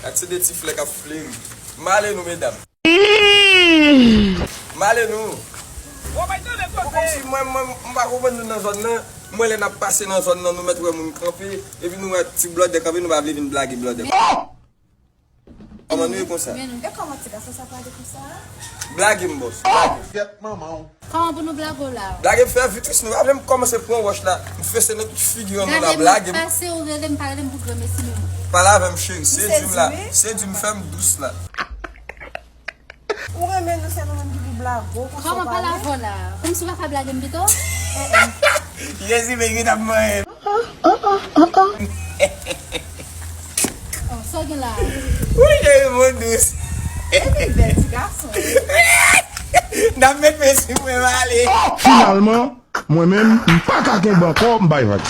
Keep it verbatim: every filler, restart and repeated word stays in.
Ak se de ti flè k ap fleri. M ale nou, medam. M ale nou. Kòmsi mwen, mwen, m pa konprann nou nan zòn nan. Mwen, lè n ap pase nan zòn nan, nou mèt wè moun kanpe. Epi nou wè ti blòdè kanpe, nou pa vle vin blage blòdè. Kòman nou ye konsa? Men nou. E kòman ti gason sa pale konsa? Blage m, bòs. Blage m. Kòman pou nou blage w la? Blage m fè vitris, nou pa vle m kòmanse pran wòch la. M fese nan tout figi an nou la, blage m. Pase ou rele m, pa rele m pou granmesi non. Pale avè m, cheri. Sedui m la. Sedui m, fè m dous la. Ou renmen nou, se nou menm ki pou blage w konsa. Kòman pale avè w la? Kòmsi w pa ka blage m pito? Jezi, men yo t ap manyen. Oh, sa w gen la? Wi, cheri, mwen dous. Epi bèl ti gason. N ap met men sou mwen, m ale. Finalman, mwen menm, m pa ka kenbe ankò, m bay vag.